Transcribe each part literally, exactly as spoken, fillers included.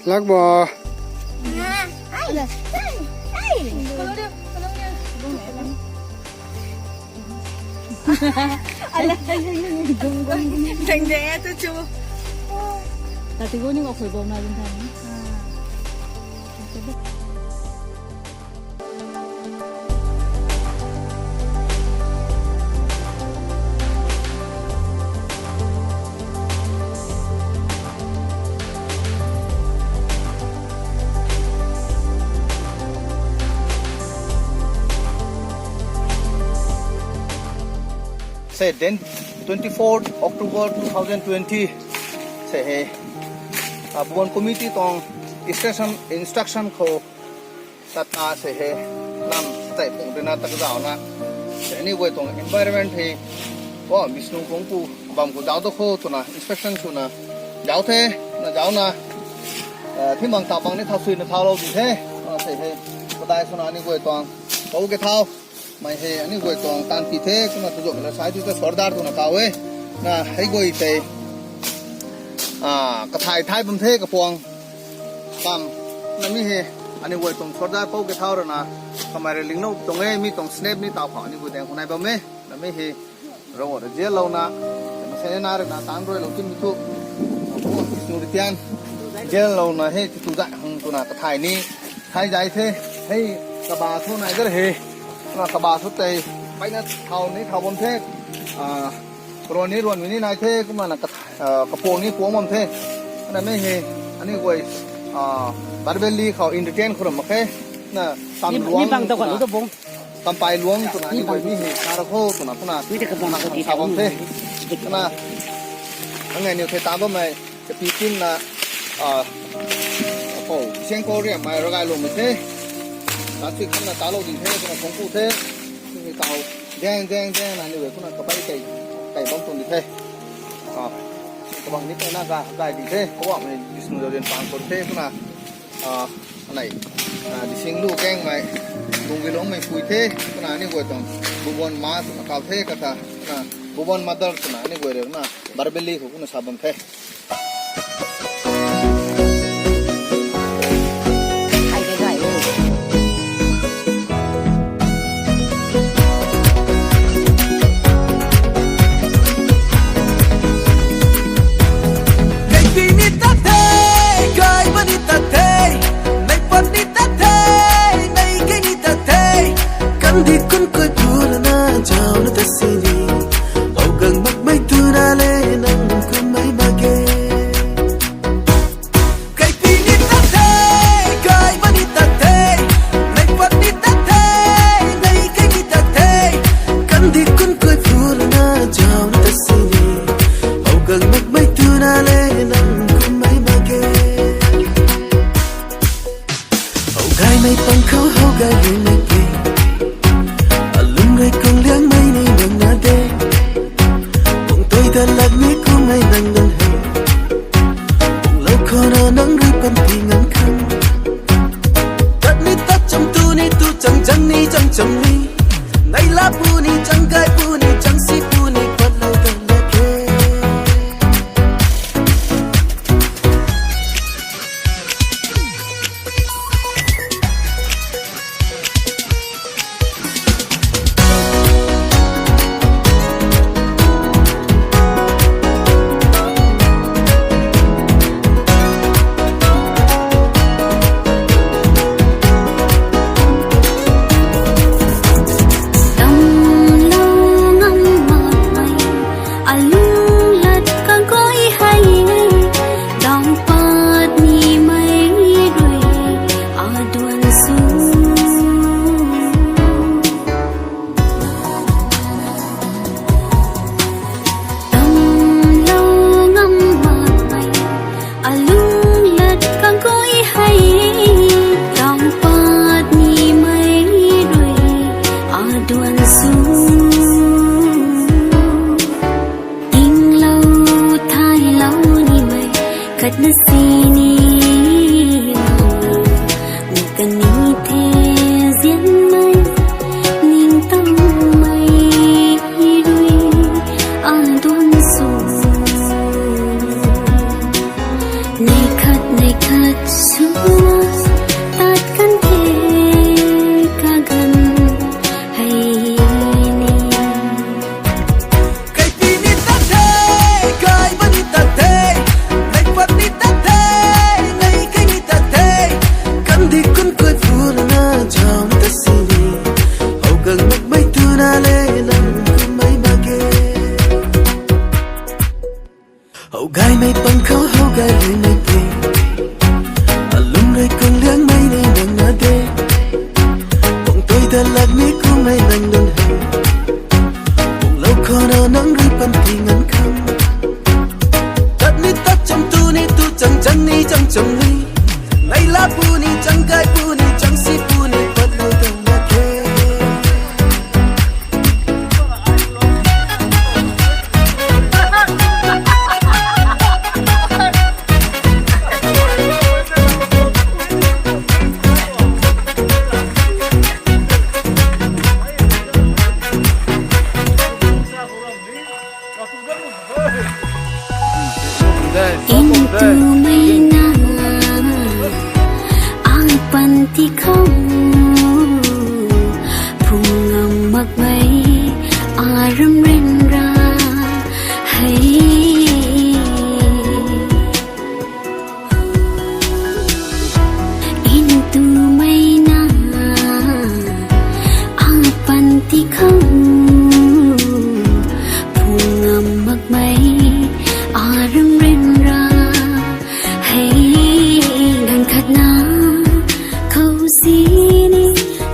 Lak bo. Deng deng e tu chu. Tati go ni ko khoi bom na ding than. Sei then twenty-fourth October two thousand twenty sei hei, ah, Bhuban committee tuang instruction, instruction khou tata sei hei, lam tei pung dena tak zau na, sei ni guay tuang environment hei, wa, Vishnu kung pu bam khou zau do kho twna inspection swna zau the, na zau na, ah, thimang ta bang ni thau sui na thau lou di the, ah, sei hei, padai swna ni guay tuang, kou ke thau. Mei hei ani guay tuang taanv pi the, kumna tu zam la sai tu ta sordar twna kaw e. Na hei guay tei, ah, kathai thai bam the kapuang. Bam, na mi hei, ani guay tuang sordar pou ke thau rana, kamei rui linglou tuang e, mi tuang snap ni taw khou ani guay daeng khou nai bam e. Na mi hei, Ravguangc rui zianlouna, masei na rui na tang rui lou tim thu, apu Vishnu rui tian, zianlouna hei tu zai hang twna kathai ni, thai zai the, hei, kaba thu nai dar hei, na kaba thu tei, pai na thau ni thau bam the, ah, karuan ni ruan ni nai the, kumna na kathai, ah, kapuang ni puang bam the, na mi hei, ani guay, ah, Barbelli khou entertain khou ram mak khe, na tam luang bang ta twna. Kan tu bung. Kampai luang twna ni guay mi hei sa ra kho twna kumna. Mi te kabang ko ti sa bam the. Kumna, angai niw thei ta bammei, kapi tin na, ah, apo, siang khou riam mei ragai lwmmei the. Ta chui khamna ta lou di the, kumna thong ku the. Mi tau, jeng, jeng, jeng na ni guay kumna kapai kai, kai bam tuang di the. Ah, kabang ni kai na ga, gai di the. Kawa mei Vishnu Zaulian pang khou the, kumna. Ah, anei, ah, dising lu keng mei, lunggi lung mei pui the, kumna ni guay tuang, Bhuban ma twna kaw the kata, na, Bhuban mother twna ni guay rui na, Barbelli khou kumna sa bam the. Kaipi ni ta the, kai ba ni ta the, nei pat ni ta the, nei kai ni ta the, kan di kun koi pura na, jao na ta sini, au gang mak mei tu na le, nang kum mei ma ge. Kaipi ni ta the, kai ba ni ta the, nei pat ni ta the, nei kai ni ta the, kan di kun koi pura na, jao na ta sini, au gang mak mei tu na le, nang kum mei ma ge. Hou gay mei pang khou hou gay rui mei pui. Alung rui kung liang mei ni nang na de. Pung toi ta lak ni kum mei nang nang he. Pung lou khou na nang rui pan ti ngang khang. Tat ni tat cham tu ni tu chang chang ni chang cham ni. Nai la pu ni chang gay pu ni chang si pu ni pat lou ta lak he. Tam lou ngam mak mei, alung lat kagoi hei, dang pat ni mei rui, aduan su. Tam lou ngam mak mei, alung lat kagoi hei, dang pat ni mei rui, aduan su. Ting lou, thai lou ni mei, khat na sini, na kani the zian mei, ning tang mei rui, aduan su. Nei khat, nei Tat sw, tat kan the, kaganv hei ni. Kaipi ni tat the, kaiba ni tat the, neipat ni tat the, nei kei ni tat the. Kandih kun kui phulna zauc ta sini, how gang makmei tuna le lam kummei mak ge. How gaymei pang khou how gay luimei pui, alum rui kung liangmei ni nang na de. Pang tui dat lak ni kummei nang lun hei, punglou khou na nang rui pan ti ngan khang. Tat ni tat cham, tu ni tu chang, chang ni chang cham ni, nei la pu ni chang, kai pu ni chang, si pu ni pat lou dang mak khe. Ntumei na, ang panty khou, phung ngam makmei, aram ryanra hei. Ntumei na, ang panty khou, phung ngam makmei, aram ryanra hei. Ganv khat na khou sini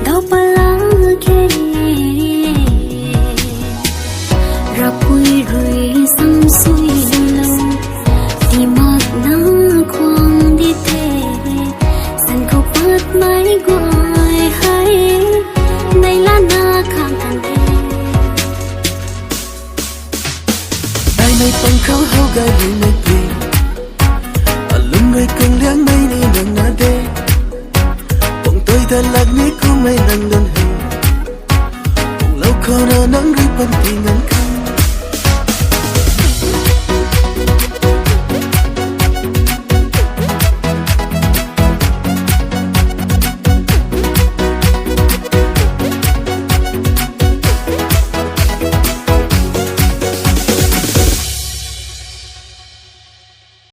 daw pat lak khe. Ravpui rui sam suilou, tii makna khwan di the, san khou patmei guay hei, nei lana khang kan the. Gaymei pang khou how gay luimei